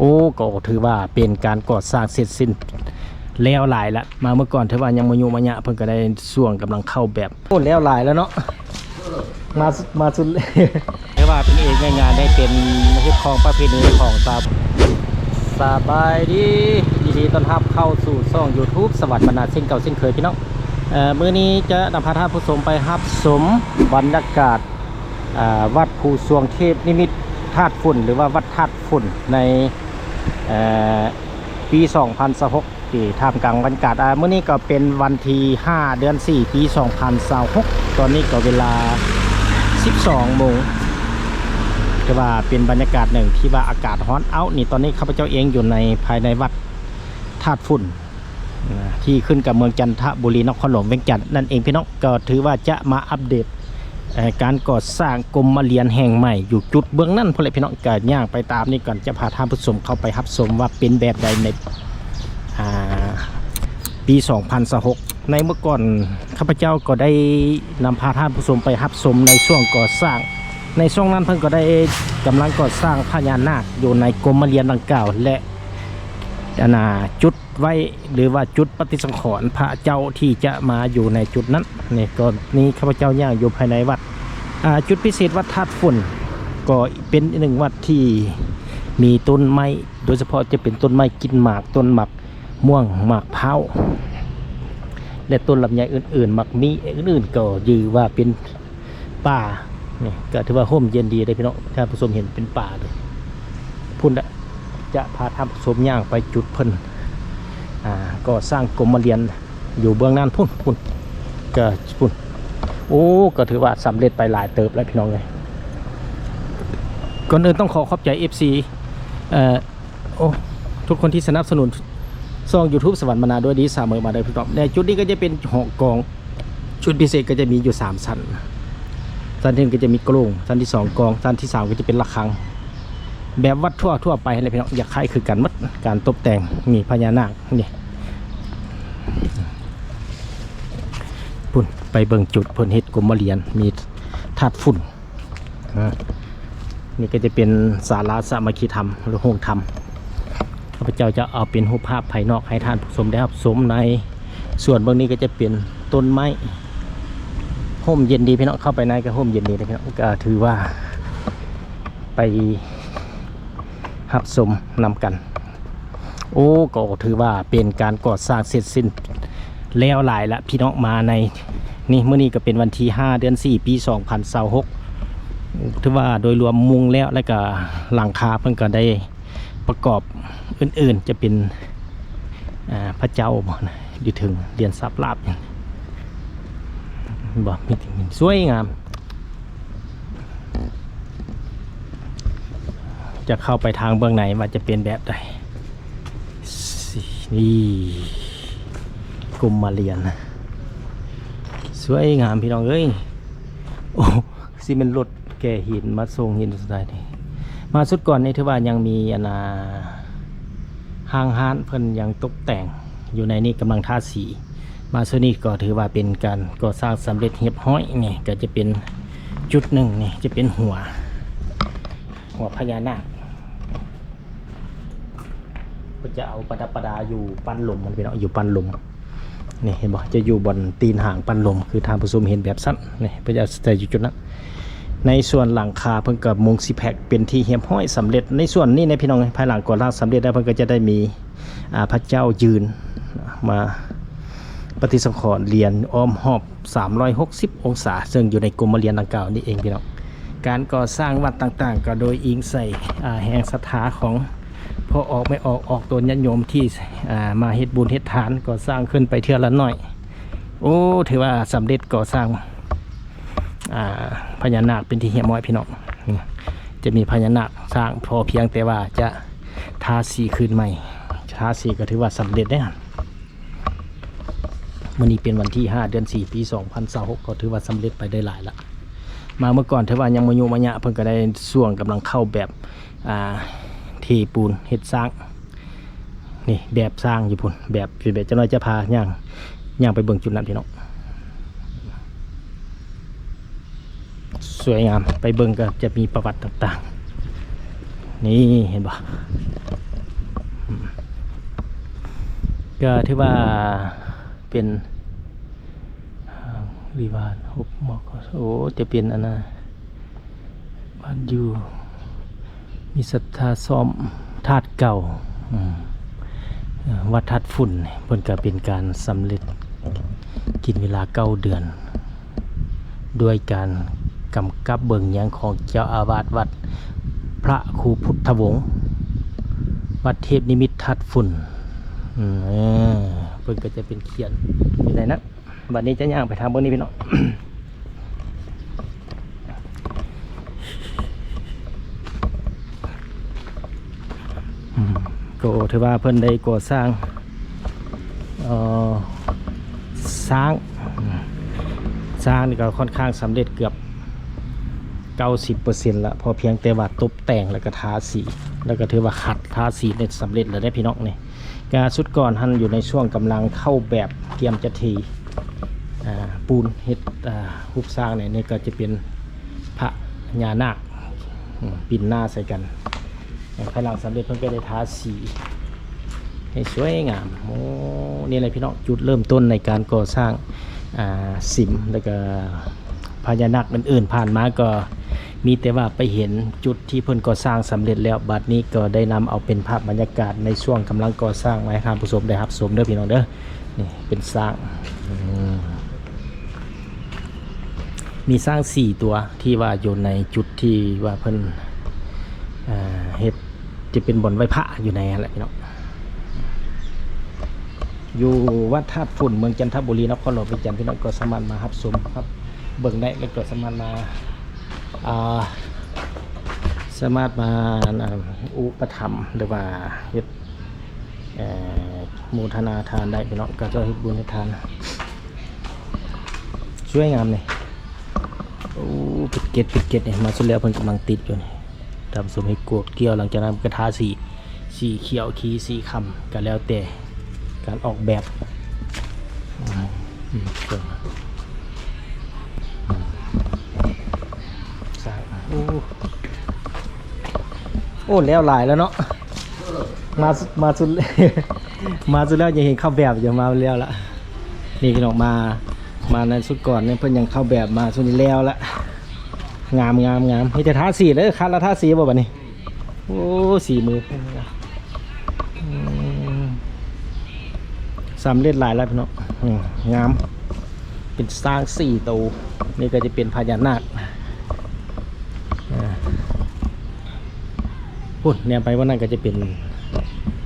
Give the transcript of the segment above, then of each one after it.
ໂອ້ ກໍຖືວ່າເປັນການກໍ່ສ້າງເສັດສິ້ນແລ້ວຫຼາຍລະ ມາເມື່ອກ່ອນຖືວ່າຍັງມາຍຸມາຍະ ເພິ່ນກໍໄດ້ຊ່ວງກຳລັງເຂົ້າແບບ ໂອ້ ແລ້ວຫຼາຍແລ້ວເນາະ ມາ ມາສຸດ ຖືວ່າເປັນອີກໜຶ່ງງານ ໄດ້ເປັນຮີດຄອງປະເພນີຂອງຊາວ ສະບາຍດີ ຍິນດີຕ້ອນຮັບເຂົ້າສູ່ຊ່ອງ YouTube ສະຫວັນບັນນາ ເຊັ່ນເກົ່າເຊັ່ນເຄີຍພີ່ນ້ອງ ເອີ ມື້ນີ້ຈະນຳພາທ່ານຜູ້ຊົມໄປຮັບຊົມບັນຍາກາດ ອ່າ ວັດພູຊວງເທບນິມິດທາດຝຸ່ນ ຫຼືວ່າວັດທາດຝຸ່ນໃນ ເອີ ປີສອງພັນຊາວຫົກ ທີ່ທ່າມກາງບັນຍາກາດ ອ່າ ມື້ນີ້ກໍເປັນວັນທີຫ້າ ເດືອນສີ່ ປີສອງພັນຊາວຫົກ ຕອນນີ້ກໍເວລາສິບສອງໂມງ ຖືວ່າເປັນບັນຍາກາດໜຶ່ງທີ່ວ່າອາກາດຮ້ອນເອົ້ານີ້ ຕອນນີ້ຂ້າພະເຈົ້າເອງຢູ່ໃນ ພາຍໃນວັດທາດຝຸ່ນ ນະ ທີ່ຂຶ້ນກັບເມືອງຈັນທະບູລີ ນະຄອນຫຼວງວຽງຈັນນັ້ນເອງພີ່ນ້ອງ ກໍຖືວ່າຈະມາອັບເດດ ເອີ ການກໍ່ສ້າງກົມມະລຽນແຫ່ງໃໝ່ຢູ່ຈຸດເບື້ອງນັ້ນພຸ້ນແຫຼະພີ່ນ້ອງ ກໍຍ່າງໄປຕາມນີ້ກ່ອນ ຈະພາທ່ານຜູ້ຊົມເຂົ້າໄປຮັບຊົມວ່າເປັນແບບໃດໃນ ອ່າ ປີສອງພັນຊາວຫົກ ໃນເມື່ອກ່ອນຂ້າພະເຈົ້າກໍໄດ້ນຳພາທ່ານຜູ້ຊົມໄປຮັບຊົມໃນຊ່ວງກໍ່ສ້າງ ໃນຊ່ວງນັ້ນເພິ່ນກໍໄດ້ກຳລັງກໍ່ສ້າງພະຍານາກຢູ່ໃນກົມມະລຽນດັ່ງກ່າວ ແລະ ອັນນ່າ ຈຸດ ໄວ້ ຫຼືວ່າຈຸດປະຕິສັງຂອນພະເຈົ້າທີ່ຈະມາຢູ່ໃນຈຸດນັ້ນ ນີ້ກໍນີ້ຂ້າພະເຈົ້າຍ່າງຢູ່ພາຍໃນວັດ ອ່າ ຈຸດພິເສດວັດທາດຝຸ່ນ ກໍເປັນອີກໜຶ່ງວັດທີ່ມີຕົ້ນໄມ້ ໂດຍສະເພາະຈະເປັນຕົ້ນໄມ້ກິນໝາກ ຕົ້ນໝາກມ່ວງ ໝາກພ້າວ ແລະ ຕົ້ນລຳໄຍອື່ນໆ ໝາກມີ້ອື່ນໆ ກໍຖືວ່າເປັນ ປ່າ ນີ້ກໍຖືວ່າຮົ່ມເຢັນດີເດ້ພີ່ນ້ອງ ທ່ານຜູ້ຊົມເຫັນເປັນປ່າເດ້ ພຸ້ນລະ ຈະພາທ່ານຜູ້ຊົມຍ່າງໄປຈຸດເພິ່ນ ອ່າ ກໍ່ສ້າງກົມມະລຽນຢູ່ເບື້ອງນັ້ນພຸ້ນ ພຸ້ນ ກໍພຸ້ນ ໂອ້ ກໍຖືວ່າສຳເລັດໄປຫຼາຍເຕີບແລ້ວພີ່ນ້ອງເອີຍ ກ່ອນອື່ນຕ້ອງຂໍຂອບໃຈ ເອັຟຊີ ເອີ ໂອ້ ທຸກຄົນທີ່ສະໜັບສະໜູນຊ່ອງ YouTube ສະຫວັນບັນນາດ້ວຍດີສະເໝີມາເດີພີ່ນ້ອງ ໃນຈຸດນີ້ກໍຈະເປັນຫ້ອງກອງ ຊຸດພິເສດກໍຈະມີຢູ່ສາມຊັ້ນ ຊັ້ນທີໜຶ່ງກໍຈະມີໂກລງ ຊັ້ນທີສອງກອງ ຊັ້ນທີສາມກໍຈະເປັນລະຄັງ ແບບວັດທົ່ວໆໄປຫັ້ນແຫຼະພີ່ນ້ອງ ຄ້າຍໆຄືກັນໝົດ ການຕົບແຕ່ງ ນີ້ພະຍານາກ ນີ້ ພຸ້ນ ໄປເບິ່ງຈຸດເພິ່ນເຮັດກົມມະລຽນ ມີທາດຝຸ່ນ ອາ ນີ້ກໍຈະເປັນສາລາສາມັກຄີທຳ ຫຼືໂຮງທຳ ຂ້າພະເຈົ້າຈະເອົາເປັນຮູບພາບພາຍນອກໃຫ້ທ່ານຜູ້ຊົມໄດ້ຮັບຊົມໃນ ສ່ວນເບື້ອງນີ້ກໍຈະເປັນຕົ້ນໄມ້ ຮົ່ມເຢັນດີພີ່ນ້ອງ ເຂົ້າໄປໃນກໍຮົ່ມເຢັນດີເດ້ພີ່ນ້ອງ ກໍຖືວ່າໄປຮັບຊົມນຳກັນ. ໂອ້ ກໍຖືວ່າເປັນການກໍ່ສ້າງເສັດສິ້ນແລ້ວຫຼາຍລະພີ່ນ້ອງ ມາໃນນີ້ ມື້ນີ້ກໍເປັນວັນທີຫ້າ ເດືອນສີ່ ປີສອງພັນຊາວຫົກ ຖືວ່າໂດຍລວມມຸງແລ້ວ ແລ້ວກໍຫຼັງຄາເພິ່ນກໍໄດ້ປະກອບອື່ນໆ ຈະເປັນ ອ່າ ພະເຈົ້າບໍ່ນະ ຢູ່ເທິງ ຫຼຽນສາບລາບ ເຫັນບໍ່ ມີ ສວຍງາມ. ຈະເຂົ້າໄປທາງເບື້ອງໃນວ່າຈະເປັນແບບໃດ ນີ້ ກົມມະລຽນ ສວຍງາມພີ່ນ້ອງເອີຍ ໂອ້ ຊິແມ່ນລົດແກ່ຫີນມາສົ່ງຫີນສຸດທ້າຍນີ້ ມາສຸດກ່ອນນີ້ຖືວ່າຍັງມີອັນນ່າ ຫ້າງຮ້ານເພິ່ນຍັງຕົກແຕ່ງຢູ່ໃນນີ້ ກຳລັງທາສີ ມາຊຸດນີ້ກໍຖືວ່າເປັນການກໍ່ສ້າງສຳເລັດຮຽບຮ້ອຍ ນີ້ກໍຈະເປັນຈຸດໜຶ່ງ ນີ້ຈະເປັນຫົວ ຫົວພະຍານາກ ເພິ່ນຈະເອົາປະດັບປະດາຢູ່ປັ້ນລົມ ພີ່ນ້ອງ ຢູ່ປັ້ນລົມ ນີ້ເຫັນບໍ່ ຈະຢູ່ບ່ອນຕີນຫາງປັ້ນລົມ ຄືທ່ານຜູ້ຊົມເຫັນແບບຊັ້ນ ນີ້ເພິ່ນຈະໃສ່ຢູ່ຈຸດນັ້ນ ໃນສ່ວນຫຼັງຄາເພິ່ນກໍມຸງຊີແພັກເປັນທີ່ຮຽບຮ້ອຍສຳເລັດ ໃນສ່ວນນີ້ນະພີ່ນ້ອງ ພາຍຫຼັງກໍ່ສ້າງສຳເລັດແລ້ວ ເພິ່ນກໍຈະໄດ້ມີ ອ່າ ພະເຈົ້າຢືນມາປະຕິສັງຂອນຫຼຽນອ້ອມຮອບສາມຮ້ອຍຫົກສິບອົງສາ ເຊິ່ງຢູ່ໃນກົມມະລຽນດັ່ງກ່າວນີ້ເອງພີ່ນ້ອງ. ການກໍ່ສ້າງວັດຕ່າງໆ ກໍໂດຍອີງໃສ່ ອ່າ ແຮງສັດທາຂອງພໍ່ອອກແມ່ອອກ ອອກຕົນຍາດໂຍມທີ່ ອ່າ ມາເຮັດບຸນເຮັດທານ ກໍ່ສ້າງຂຶ້ນໄປເທື່ອລະໜ້ອຍ. ໂອ້ ຖືວ່າສຳເລັດກໍ່ສ້າງ ອ່າ ພະຍານາກເປັນທີ່ຮຽບຮ້ອຍພີ່ນ້ອງ. ຈະມີພະຍານາກສ້າງ ພໍພຽງແຕ່ວ່າຈະທາສີຄືນໃໝ່ ທາສີກໍຖືວ່າສຳເລັດແລ້ວ. ມື້ນີ້ເປັນວັນທີຫ້າ ເດືອນສີ່ ປີສອງພັນຊາວຫົກ ກໍຖືວ່າສຳເລັດໄປໄດ້ຫຼາຍລະ. ມາເມື່ອກ່ອນຖືວ່າຍັງມາຍຸມາຍະ ເພິ່ນກໍໄດ້ຊ່ວງກຳລັງເຂົ້າແບບ ອ່າ ເທປູນເຮັດສ້າງ. ນີ້ແບບສ້າງຢູ່ພຸ້ນ ແບບ ແບບ ຈັກໜ້ອຍຈະພາຍ່າງ ຍ່າງໄປເບິ່ງຈຸດນັ້ນພີ່ນ້ອງ. ສວຍງາມ ໄປເບິ່ງກໍຈະມີປະຫວັດຕ່າງໆ ນີ້ເຫັນບໍ່ ກໍຖືວ່າເປັນ ອ່າ ວິວາດ ໂອ້ ຈະເປັນອັນນ່າ ບ້ານຢູ່ ມີສັດທາຊ້ອມທາດເກົ່າ ອືມ ເອີ ວັດທາດຝຸ່ນ ເພິ່ນກໍເປັນການສຳເລັດ ກິນເວລາເກົ້າເດືອນ ດ້ວຍການກຳກັບເບິ່ງແຍງຂອງເຈົ້າອາວາດວັດພະຄູພຸດທະວົງ ວັດເທບນິມິດທາດຝຸ່ນ ອືມ ເອີ ເພິ່ນກໍຈະເປັນຂຽນຢູ່ໃນນັ້ນ. ບັດນີ້ຈະຍ່າງໄປທາງເບິ່ງນີ້ພີ່ນ້ອງ ອືມ ກໍຖືວ່າເພິ່ນໄດ້ກໍ່ສ້າງ ເອີ ຊ້າງ ຊ້າງນີ້ກໍຄ່ອນຂ້າງສຳເລັດເກືອບເກົ້າສິບເປີເຊັນລະ ພໍພຽງແຕ່ວ່າຕົບແຕ່ງ ແລ້ວກໍທາສີ ແລ້ວກໍຖືວ່າຂັດທາສີນີ້ສຳເລັດແລ້ວເດ້ພີ່ນ້ອງນີ້. ກະຊຸດກ່ອນຫັ້ນຢູ່ໃນຊ່ວງກຳລັງເຂົ້າແບບ ກຽມຈະເທ ອ່າ ປູນເຮັດ ອ່າ ຮູບສ້າງນີ້ ນີ້ກໍຈະເປັນພະຍານາກ ອືມ ປິ່ນໜ້າໃສ່ກັນ. ພາຍຫຼັງສຳເລັດເພິ່ນກໍໄດ້ທາສີໃຫ້ສວຍງາມ. ໂອ້ ນີ້ແຫຼະພີ່ນ້ອງ ຈຸດເລີ່ມຕົ້ນໃນການກໍ່ສ້າງ ອ່າ ສິມ ແລ້ວກໍພະຍານາກອື່ນໆ ຜ່ານມາກໍ ມີແຕ່ວ່າໄປເຫັນຈຸດທີ່ເພິ່ນກໍ່ສ້າງສຳເລັດແລ້ວ, ບັດນີ້ກໍໄດ້ນຳເອົາເປັນພາບບັນຍາກາດໃນຊ່ວງກຳລັງກໍ່ສ້າງມາໃຫ້ທ່ານຜູ້ຊົມໄດ້ຮັບຊົມເດີພີ່ນ້ອງເດີ. ນີ້ເປັນຊ້າງ ອືມ ມີຊ້າງສີ່ຕົວທີ່ວ່າຢູ່ໃນຈຸດທີ່ວ່າເພິ່ນ ເອີ ເຮັດ ຈະເປັນບ່ອນໄຫວ້ພະຢູ່ໃນຫັ້ນແຫຼະພີ່ນ້ອງ. ຢູ່ວັດທາດຝຸ່ນ ເມືອງຈັນທະບູລີ ນະຄອນຫຼວງວຽງຈັນ ພີ່ນ້ອງກໍສາມາດມາຮັບຊົມ ຮັບເບິ່ງໄດ້ ແລ້ວກໍສາມາດມາ ອ່າ ສາມາດມາ ອັນ ອຸປະຖຳ ຫຼືວ່າເຮັດ ເອີ ໂມທະນາທານໄດ້ພີ່ນ້ອງ. ເຂົາເຈົ້າເຮັດບຸນເຮັດທານ ສວຍງາມນີ້ ໂອ້ ເປັນເກັດ ເປັນເກັດນີ້ ມາສຸດແລ້ວ ເພິ່ນກຳລັງຕິດຢູ່ນີ້. ທ່ານຜູ້ຊົມ ເຮັດໂກດກ່ຽວ ຫຼັງຈາກນັ້ນກໍທາສີ ສີຂຽວ ຂີ ສີຄຳ ກໍແລ້ວແຕ່ການອອກແບບ. ອືມ ອືມ ໂອ້ ໂອ້ ແລ້ວຫຼາຍແລ້ວເນາະ. ມາ ມາສຸດ ມາສຸດແລ້ວ ຍັງເຫັນເຂົ້າແບບຢູ່ ມາແລ້ວລະ. ນີ້ພີ່ນ້ອງ ມາ ມາໃນຊຸດກ່ອນນີ້ ເພິ່ນຍັງເຂົ້າແບບ ມາຊຸດນີ້ແລ້ວລະ. ງາມ ງາມ ງາມ ມີແຕ່ທາສີເດີ. ຄັດລະທາສີບໍ່ບັດນີ້? ໂອ້ ສີມື ອືມ ສຳເລັດຫຼາຍແລ້ວພີ່ນ້ອງ. ອືມ ງາມ ເປັນຊ້າງສີ່ໂຕ. ນີ້ກໍຈະເປັນພະຍານາກ ອາ ພຸ້ນ ແນມໄປວ່ານັ້ນກໍຈະເປັນ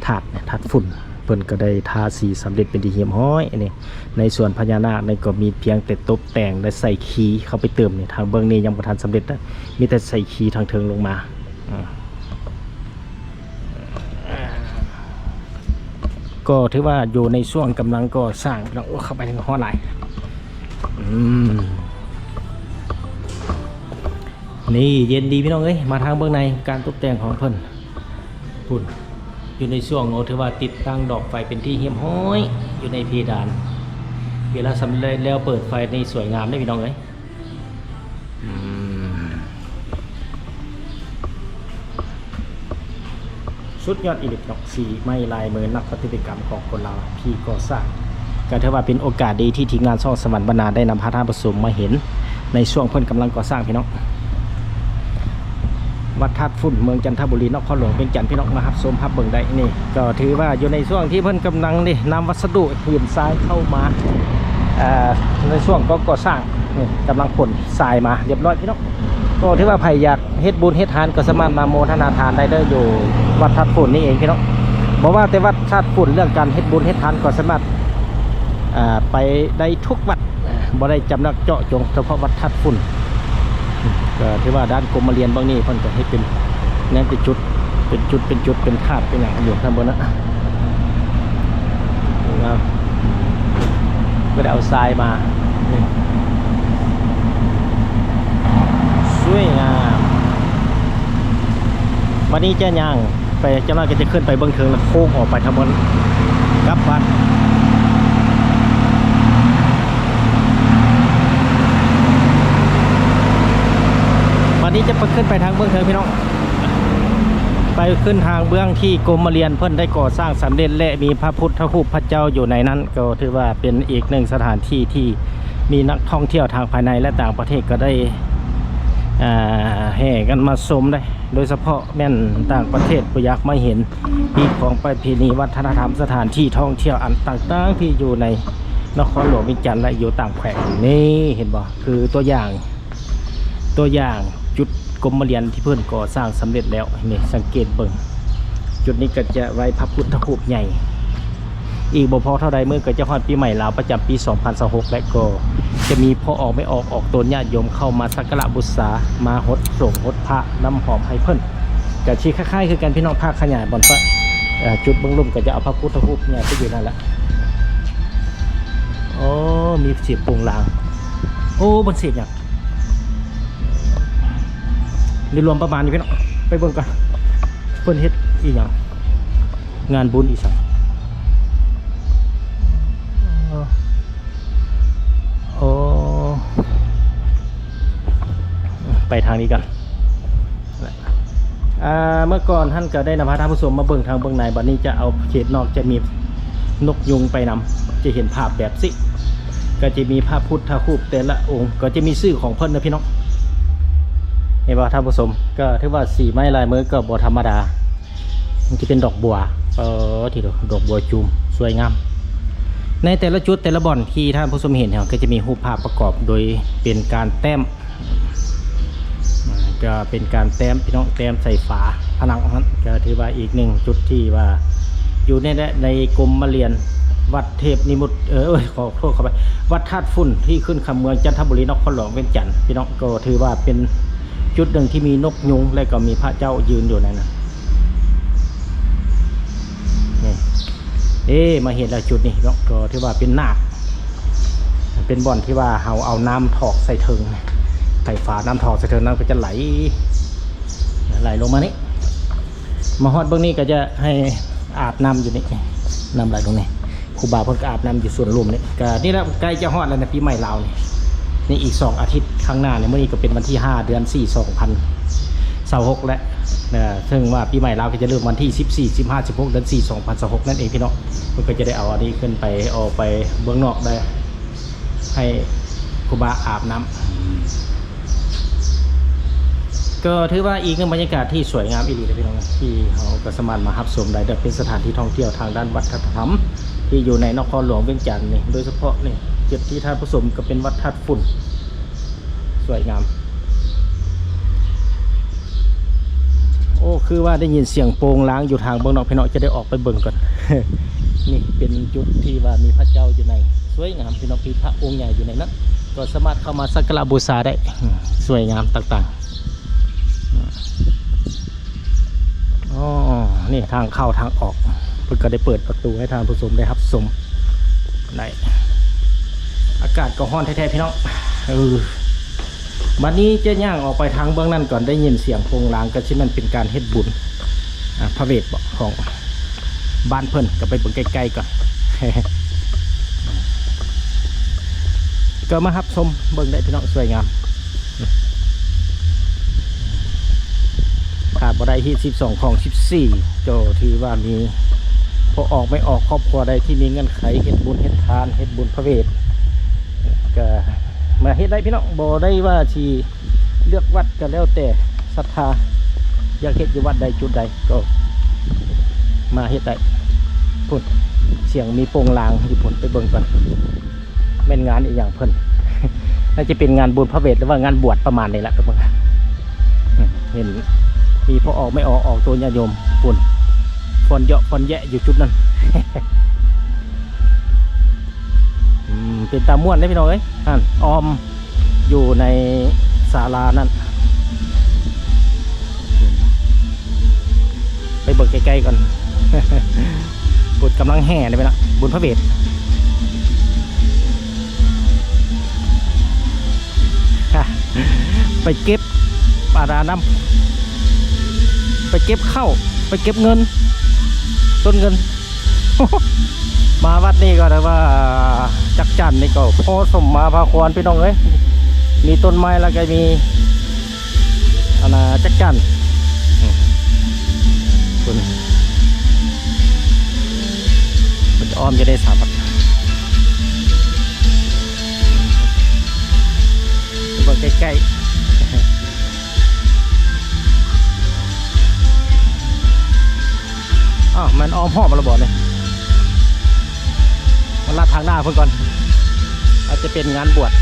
ທາດ ທາດຝຸ່ນ ເພິ່ນກໍໄດ້ທາສີສຳເລັດເປັນທີ່ຮຽບຮ້ອຍ. ອັນນີ້ໃນສ່ວນພະຍານາກນີ້ກໍມີພຽງແຕ່ຕົບແຕ່ງ ແລະ ໃສ່ຄີເຂົ້າໄປເຕີມນີ້. ທາງເບື້ອງນີ້ຍັງບໍ່ທັນສຳເລັດນະ ມີແຕ່ໃສ່ຄີທາງເທິງລົງມາ. ອືມ ກໍຖືວ່າຢູ່ໃນຊ່ວງກຳລັງກໍ່ສ້າງພີ່ນ້ອງ. ໂອ້ ເຂົ້າໄປຮອດຫຼາຍ ອືມ ນີ້ເຢັນດີພີ່ນ້ອງເອີຍ. ມາທາງເບື້ອງໃນ ການຕົບແຕ່ງຂອງເພິ່ນ ພຸ້ນ ຢູ່ໃນຊ່ວງ ໂອ້ ຖືວ່າຕິດຕັ້ງດອກໄຟເປັນທີ່ຮຽບຮ້ອຍຢູ່ໃນເພດານ. ເວລາສຳເລັດແລ້ວເປີດໄຟນີ້ສວຍງາມເດ້ພີ່ນ້ອງເອີຍ. ອືມ ສຸດຍອດອີ່ຫຼີເນາະ ສີໄມ້ລາຍມືນັກປະຕິມາກຳຂອງຄົນລາວທີ່ກໍ່ສ້າງ. ກໍຖືວ່າເປັນໂອກາດດີທີ່ທີມງານຊ່ອງສະຫວັນບັນນາໄດ້ນຳພາທ່ານຜູ້ຊົມມາເຫັນໃນຊ່ວງເພິ່ນກຳລັງກໍ່ສ້າງພີ່ນ້ອງ. ວັດທາດຝຸ່ນ ເມືອງຈັນທະບູລີ ນະຄອນຫຼວງວຽງຈັນ ພີ່ນ້ອງມາຮັບຊົມຮັບເບິ່ງໄດ້. ນີ້ກໍຖືວ່າຢູ່ໃນຊ່ວງທີ່ເພິ່ນກຳລັງນີ້ ນຳວັດສະດຸຫີນຊາຍເຂົ້າມາ ເອີ ໃນຊ່ວງກໍກໍ່ສ້າງ ນີ້ກຳລັງຂົນຊາຍມາຮຽບຮ້ອຍພີ່ນ້ອງ. ກໍຖືວ່າໃຜຢາກເຮັດບຸນເຮັດທານກໍສາມາດມາໂມທະນາທານໄດ້ເດີ ຢູ່ວັດທາດຝຸ່ນນີ້ເອງພີ່ນ້ອງ. ບໍ່ວ່າແຕ່ວັດທາດຝຸ່ນ ເລື່ອງການເຮັດບຸນເຮັດທານກໍສາມາດ ອ່າ ໄປໄດ້ທຸກວັດ ບໍ່ໄດ້ຈຳກັດເຈາະຈົງສະເພາະວັດທາດຝຸ່ນ. ກໍຖືວ່າດ້ານກົມມະລຽນເບື້ອງນີ້ເພິ່ນກໍເຮັດເປັນ ຍັງເປັນຈຸດ ເປັນຈຸດ ເປັນຈຸດ ເປັນທາດ ເປັນຫຍັງຢູ່ທາງເບື້ອງໜ້າ. ງາມ ກໍໄດ້ເອົາຊາຍມາ ນີ້ ສວຍງາມ. ບັດນີ້ຈະຍ່າງໄປຈັກໜ້ອຍ ກໍຈະຂຶ້ນໄປເບື້ອງເທິງ ແລ້ວໂຄ້ງອອກໄປທາງບນ ກັບວັດ. ບັດນີ້ຈະຂຶ້ນໄປທາງເບື້ອງເທິງພີ່ນ້ອງ. ໄປຂຶ້ນທາງເບື້ອງທີ່ກົມມະລຽນເພິ່ນໄດ້ກໍ່ສ້າງສຳເລັດ ແລະ ມີພະພຸດທະຮູບພະເຈົ້າຢູ່ໃນນັ້ນ ກໍຖືວ່າເປັນອີກໜຶ່ງສະຖານທີ່ທີ່ມີນັກທ່ອງທ່ຽວທາງພາຍໃນ ແລະ ຕ່າງປະເທດກໍໄດ້ ອ່າ ແຫ່ກັນມາຊົມເດ້ ໂດຍສະເພາະແມ່ນຕ່າງປະເທດບໍ່ຢາກມາເຫັນຮີດຄອງປະເພນີວັດທະນະທຳ ສະຖານທີ່ທ່ອງທ່ຽວອັນຕ່າງໆທີ່ຢູ່ໃນນະຄອນຫຼວງວຽງຈັນ ແລະ ຢູ່ຕ່າງແຂວງ. ນີ້ເຫັນບໍ່? ຄືຕົວຢ່າງ ຕົວຢ່າງຈຸດກົມມະລຽນທີ່ເພິ່ນກໍ່ສ້າງສຳເລັດແລ້ວ ນີ້ສັງເກດເບິ່ງ ຈຸດນີ້ກໍຈະໄວ້ພະພຸດທະຮູບໃຫຍ່. ອີກບໍ່ພໍເທົ່າໃດມື້ກໍຈະຮອດປີໃໝ່ລາວປະຈຳປີສອງພັນຊາວຫົກ ແລະ ກໍຈະມີພໍ່ອອກແມ່ອອກອອກຕົນ ຍາດໂຍມເຂົ້າມາສັກກາລະບູຊາ ມາຫົດສົງຫົດພະນ້ຳຫອມໃຫ້ເພິ່ນ ກໍຊິຄ້າຍໆຄືກັນພີ່ນ້ອງ. ພາຂະຫຍາຍບ່ອນປະ ເອີ ຈຸດເບື້ອງລຸ່ມກໍຈະເອົາພະພຸດທະຮູບໃຫຍ່ໄປຢູ່ນັ້ນແຫຼະ. ໂອ້ ມີສຽງໂປງລາງ. ໂອ້ ເພິ່ນສຽງຫຍັງ? ໂດຍລວມປະມານນີ້ພີ່ນ້ອງ ໄປເບິ່ງກ່ອນ ເພິ່ນເຮັດອີ່ຫຍັງ ງານບຸນອີ່ຫຍັງ. ໂອ້ ໄປທາງນີ້ກ່ອນ. ອ່າ ເມື່ອກ່ອນຫັ້ນກໍໄດ້ນຳພາທ່ານຜູ້ຊົມມາເບິ່ງທາງເບື້ອງໃນ ບັດນີ້ຈະເອົາເຂດນອກ ຈະມີນົກຍຸງໄປນຳ ຈະເຫັນພາບແບບຊີ້ ກໍຈະມີພະພຸດທະຮູບແຕ່ລະອົງ ກໍຈະມີຊື່ຂອງເພິ່ນນະພີ່ນ້ອງ. ເຫັນບໍ່ທ່ານຜູ້ຊົມ? ກໍຖືວ່າສີໄມ້ລາຍມືກໍບໍ່ທຳມະດາ ມັນຈະເປັນດອກບົວ ເອີ ທີ່ດອກບົວຈູມ ສວຍງາມ. ໃນແຕ່ລະຈຸດແຕ່ລະບ່ອນທີ່ທ່ານຜູ້ຊົມເຫັນ ກໍຈະມີຮູບພາບປະກອບໂດຍເປັນການແຕ້ມ ອ່າ ກໍເປັນການແຕ້ມ ພີ່ນ້ອງ ແຕ້ມໃສ່ຝາຜະໜັງຫັ້ນ ກໍຖືວ່າອີກໜຶ່ງຈຸດທີ່ວ່າຢູ່ໃນ ໃນກົມມະລຽນວັດເທບນິມິດ ເອີ ໂອ້ຍ ຂໍໂທດ ຂໍອະໄພ ວັດທາດຝຸ່ນ ທີ່ຂຶ້ນຄຳເມືອງຈັນທະບູລີ ນະຄອນຫຼວງວຽງຈັນ ພີ່ນ້ອງ. ກໍຖືວ່າເປັນຈຸດໜຶ່ງທີ່ມີນົກຍຸງ ແລະ ກໍມີພະເຈົ້າຢືນຢູ່ໃນນັ້ນ ນີ້ ເອີ ມາເຫັນແລ້ວຈຸດນີ້ເນາະ ກໍຖືວ່າເປັນນາກ ເປັນບ່ອນທີ່ວ່າເຮົາເອົານ້ຳຖອກໃສ່ເທິງ ໄຟຟ້ານ້ຳຖອກໃສ່ເທິງ ນ້ຳກໍຈະໄຫຼ ໄຫຼລົງມານີ້ ມາຮອດເບື້ອງນີ້ກໍຈະໃຫ້ອາບນ້ຳຢູ່ນີ້ ນ້ຳໄຫຼລົງນີ້ ຄູບາເພິ່ນກໍອາບນ້ຳຢູ່ສວນລຸ່ມນີ້ ກໍນີ້ແຫຼະ ໃກ້ຈະຮອດແລ້ວນະ ປີໃໝ່ລາວນີ້ ນີ້ອີກສອງອາທິດຂ້າງໜ້ານີ້ ມື້ນີ້ກໍເປັນວັນທີຫ້າ ເດືອນສີ່ ສອງພັນຊາວຫົກແລ້ວ ເຊິ່ງວ່າປີໃໝ່ລາວກໍຈະເລີ່ມວັນທີສິບສີ່ ສິບຫ້າ ສິບຫົກ ເດືອນສີ່ ສອງພັນຊາວຫົກນັ້ນເອງພີ່ນ້ອງ. ເພິ່ນກໍຈະໄດ້ເອົາອັນນີ້ຂຶ້ນໄປ ອອກໄປເບື້ອງນອກໄດ້ ໃຫ້ຄູບາອາບນ້ຳ ກໍຖືວ່າອີກໜຶ່ງບັນຍາກາດທີ່ສວຍງາມອີ່ຫຼີເດ້ພີ່ນ້ອງ ທີ່ເຮົາກໍສາມາດມາຮັບຊົມໄດ້ ແລະ ເປັນສະຖານທີ່ທ່ອງທ່ຽວທາງດ້ານວັດທະນະທຳ ທີ່ຢູ່ໃນນະຄອນຫຼວງວຽງຈັນນີ້ ໂດຍສະເພາະນີ້ ຈຸດທີ່ທ່ານຜູ້ຊົມກໍເປັນວັດທາດຝຸ່ນ ສວຍງາມ. ໂອ້ ຄືວ່າໄດ້ຍິນສຽງໂປງລາງຢູ່ທາງເບື້ອງນອກ ພີ່ນ້ອງ ຈະໄດ້ອອກໄປເບິ່ງກ່ອນ. ນີ້ເປັນຈຸດທີ່ວ່າມີພະເຈົ້າຢູ່ໃນ ສວຍງາມ ພີ່ນ້ອງ ມີພະອົງໃຫຍ່ຢູ່ໃນນັ້ນ ກໍສາມາດເຂົ້າມາສັກກາລະບູຊາໄດ້ ສວຍງາມຕ່າງໆ. ອໍ ນີ້ທາງເຂົ້າທາງອອກ ເພິ່ນກໍໄດ້ເປີດປະຕູໃຫ້ທ່ານຜູ້ຊົມໄດ້ຮັບຊົມໄດ້. ອາກາດກໍຮ້ອນແທ້ໆ ພີ່ນ້ອງ ເອີ. ບັດນີ້ຈະຍ່າງອອກໄປທາງເບື້ອງນັ້ນກ່ອນ ໄດ້ຍິນສຽງໂປງລາງ ກໍຊິແມ່ນເປັນການເຮັດບຸນ ອ່າ ພະເວດບໍ ຂອງບ້ານເພິ່ນ ກໍໄປເບິ່ງໃກ້ໆກ່ອນ ກໍມາຮັບຊົມເບິ່ງໄດ້ ພີ່ນ້ອງ ສວຍງາມ. ຂາດບໍ່ໄດ້ຮີດສິບສອງ ຄອງສິບສີ່ ກໍຖືວ່າມີພໍ່ອອກແມ່ອອກ ຄອບຄົວໃດທີ່ມີເງື່ອນໄຂເຮັດບຸນເຮັດທານ ເຮັດບຸນພະເວດ ກໍມາເຮັດໄດ້ ພີ່ນ້ອງ ບໍ່ໄດ້ວ່າຊິເລືອກວັດ ກໍແລ້ວແຕ່ສັດທາ ຢາກເຮັດຢູ່ວັດໃດຈຸດໃດກໍມາເຮັດໄດ້. ພຸ້ນ ສຽງມີໂປງລາງຢູ່ພຸ້ນ ໄປເບິ່ງກ່ອນ. ແມ່ນງານອີ່ຫຍັງເພິ່ນ ໜ້າຈະເປັນງານບຸນພະເວດ ຫຼືວ່າງານບວດປະມານນີ້ແຫຼະ ເບິ່ງ ເຫັນມີພໍ່ອອກແມ່ອອກ ອອກໂຕຍາດໂຍມ ພຸ້ນ ຟ້ອນເຍາະຟ້ອນແຍະຢູ່ຈຸດນັ້ນ ອືມ ເປັນຕາມ່ວນເດ້ ພີ່ນ້ອງເອີຍ ຫັ້ນ ອ້ອມ ຢູ່ໃນສາລານັ້ນ ໄປເບິ່ງໃກ້ໆກ່ອນ ບຸນກຳລັງແຫ່ໄດ້ໄປນະ ບຸນພະເວດ ໄປເກັບປາດານ້ຳ ໄປເກັບເຂົ້າ ໄປເກັບເງິນ ຕົ້ນເງິນ. ມາວັດນີ້ກໍໄດ້ວ່າຈັກຈັນນີ້ກໍພໍສົມມາພາຄວນ ພີ່ນ້ອງເອີຍ ມີຕົ້ນໄມ້ ແລ້ວກໍມີອັນນ່າຈັກຈັນ ອືມ ອ້ອມຢູ່ໃນສາມພັນ ເບິ່ງໃກ້ໆ ອ້າວ ແມ່ນອ້ອມຮອບແລ້ວບໍ່ນີ້? ມາລັດທາງໜ້າເພິ່ນກ່ອນ ອາດຈະເປັນງານບວດ.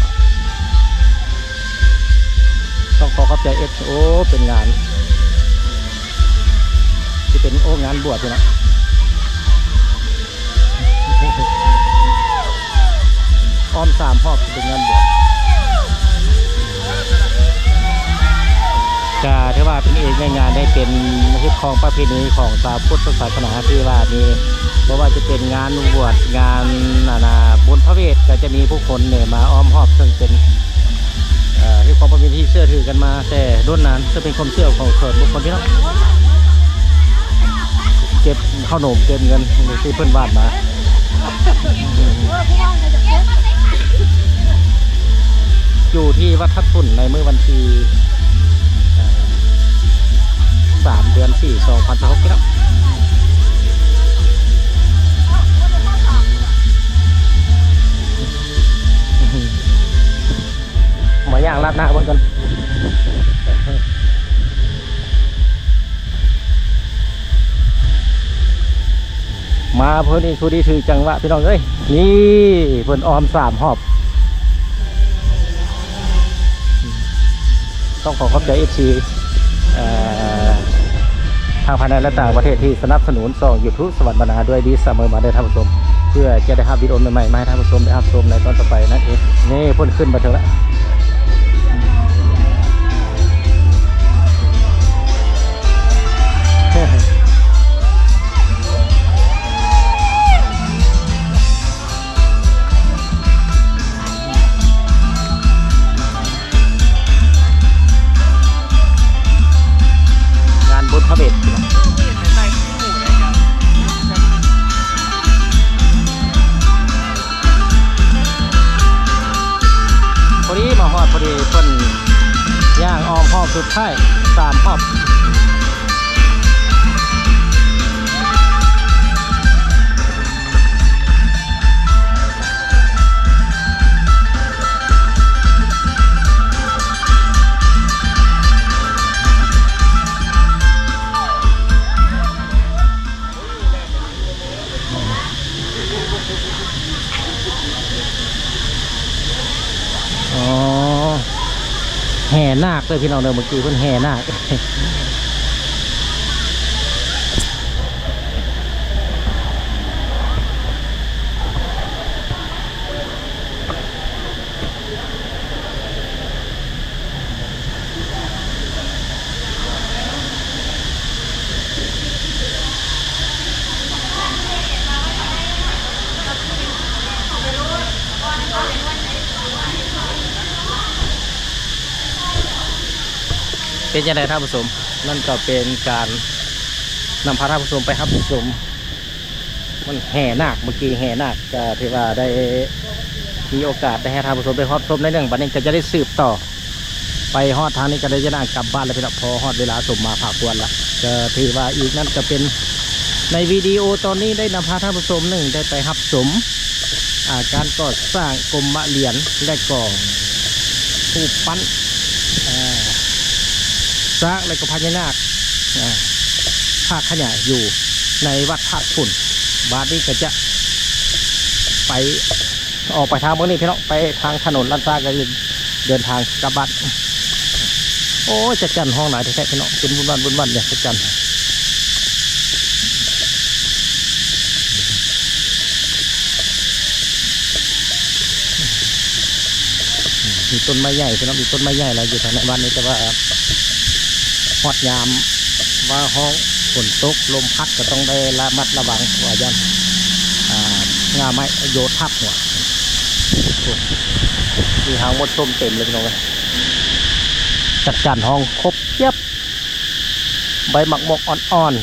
ຕ້ອງຂໍຂອບໃຈເອັຟຊີ ໂອ້ ເປັນງານ ຊິເປັນ ໂອ້ ງານບວດພຸ້ນນະ. ອ້ອມສາມຮອບ ເປັນງານບວດ ກະຖືວ່າເປັນອີກໜຶ່ງງານ ໄດ້ເປັນຮີດຄອງປະເພນີຂອງຊາວພຸດທະສາສະໜາ ທີ່ວ່າມີ ບໍ່ວ່າຈະເປັນງານບວດ ງານ ອັນນ່າ ບຸນພະເວດ ກະຈະມີຜູ້ຄົນນີ້ມາອ້ອມຮອບ ເຊິ່ງເປັນ ເອີ ມີຄວາມປະເພນີທີ່ເຊື່ອຖືກັນມາແຕ່ດົນນານ ເຊິ່ງເປັນຄວາມເຊື່ອຂອງສ່ວນບຸກຄົນພີ່ນ້ອງ ເກັບເຂົ້າໜົມ ເກັບເງິນທີ່ເພິ່ນຫວ່ານມາ ຢູ່ທີ່ວັດທາດຝຸ່ນໃນມື້ວັນທີ ເອີ ສາມ ເດືອນສີ່ ສອງພັນຊາວຫົກ ພີ່ນ້ອງ. ມາຍ່າງລັດໜ້າເບິ່ງກ່ອນ ມາເພິ່ນນີ້ ພໍດີຖືກຈັງຫວະພີ່ນ້ອງເອີຍ. ນີ້ເພິ່ນອ້ອມສາມຮອບ. ຕ້ອງຂໍຂອບໃຈເອັຟຊີ ເອີ ທັງພາຍໃນ ແລະ ຕ່າງປະເທດທີ່ສະໜັບສະໜູນຊ່ອງຢູທູບສະຫວັນບັນນາດ້ວຍດີສະເໝີມາເດີທ່ານຜູ້ຊົມ ເພື່ອຈະໄດ້ຮັບວິດີໂອໃໝ່ໆມາໃຫ້ທ່ານຜູ້ຊົມໄດ້ຮັບຊົມໃນຕອນຕໍ່ໄປນັ້ນເອງ. ນີ້ເພິ່ນຂຶ້ນມາເຖິງແລ້ວ. ງານບຸນພະເວດ ພໍດີມາຮອດ ພໍດີເພິ່ນຍ່າງອ້ອມຮອບສຸດທ້າຍ ສາມຮອບ. ອໍ ແຫ່ນາກເດີພີ່ນ້ອງເດີ ເມື່ອກີ້ເພິ່ນແຫ່ນາກ. ເປັນຈັ່ງໃດທ່ານຜູ້ຊົມ? ນັ້ນກໍເປັນການນຳພາທ່ານຜູ້ຊົມໄປຮັບຊົມ ມັນແຫ່ນາກ ເມື່ອກີ້ແຫ່ນາກ ກໍຖືວ່າໄດ້ມີໂອກາດໄດ້ໃຫ້ທ່ານຜູ້ຊົມໄດ້ຮັບຊົມໜ້ອຍໜຶ່ງ. ບັດນີ້ກໍຈະໄດ້ສືບຕໍ່ ໄປຮອດທາງນີ້ກໍໄດ້ຈະນາງກັບບ້ານແລ້ວພີ່ນ້ອງ ເພາະຮອດເວລາສົມມາພາຄວນລະ. ກໍຖືວ່າອີກນັ້ນກໍເປັນໃນວິດີໂອຕອນນີ້ໄດ້ນຳພາທ່ານຜູ້ຊົມໜຶ່ງໄດ້ໄປຮັບຊົມ ອ່າ ການກໍ່ສ້າງກົມມະຫຼຽນ ແລະກໍຮູບປັ້ນ ອ່າ ຊ້າງ ແລະກໍພະຍານາກ ອ່າ ພາກຂະຫຍາຍຢູ່ໃນວັດທາດຝຸ່ນ. ບາດນີ້ກໍຈະໄປ ອອກໄປທາງເບິ່ງນີ້ພີ່ນ້ອງ ໄປທາງຖະໜົນລ້ານຊ້າງ ກໍເດີນທາງກັບບ້ານ. ໂອ້ຍ ຈັກຈັນຮ້ອງຫຼາຍແທ້ໆພີ່ນ້ອງ ເປັນວຸ່ນວານວຸ່ນວານເດ ຈັກຈັນ. ມີຕົ້ນໄມ້ໃຫຍ່ພີ່ນ້ອງ ມີຕົ້ນໄມ້ໃຫຍ່ຫຼາຍຢູ່ທາງໃນບ້ານນີ້ ແຕ່ວ່າຮອດຍາມ ວ່າຮ້ອງຝົນຕົກລົມພັດກໍຕ້ອງໄດ້ລະມັດລະວັງ ວ່າຢ້ານ ອ່າ ງ່າໄມ້ໂຍດທັບຫົວ. ໂອ້ ມີຫາງມົດຊົມເຕັມເລີຍພີ່ນ້ອງເອີຍ ຈັກຈັນຮ້ອງຄົບຈຽບ ໃບໝາກໝົກອ່ອນໆ. ອືມ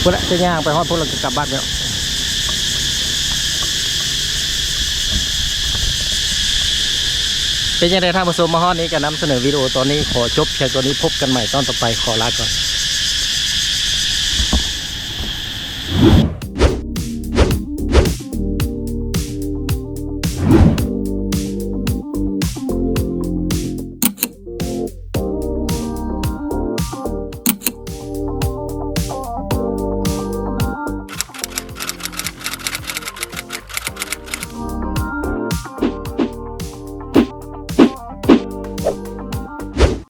ພຸ້ນລະ ຈະຍ່າງໄປຮອດພຸ້ນລະ ກໍກັບບ້ານແລ້ວ. ເປັນຈັ່ງໃດທ່ານຜູ້ຊົມ ມາຮອດນີ້ກໍນຳສະເໜີວິດີໂອຕອນນີ້ຂໍຈົບພຽງເທົ່ານີ້ ພົບກັນໃໝ່ຕອນຕໍ່ໄປ ຂໍລາກ່ອນ.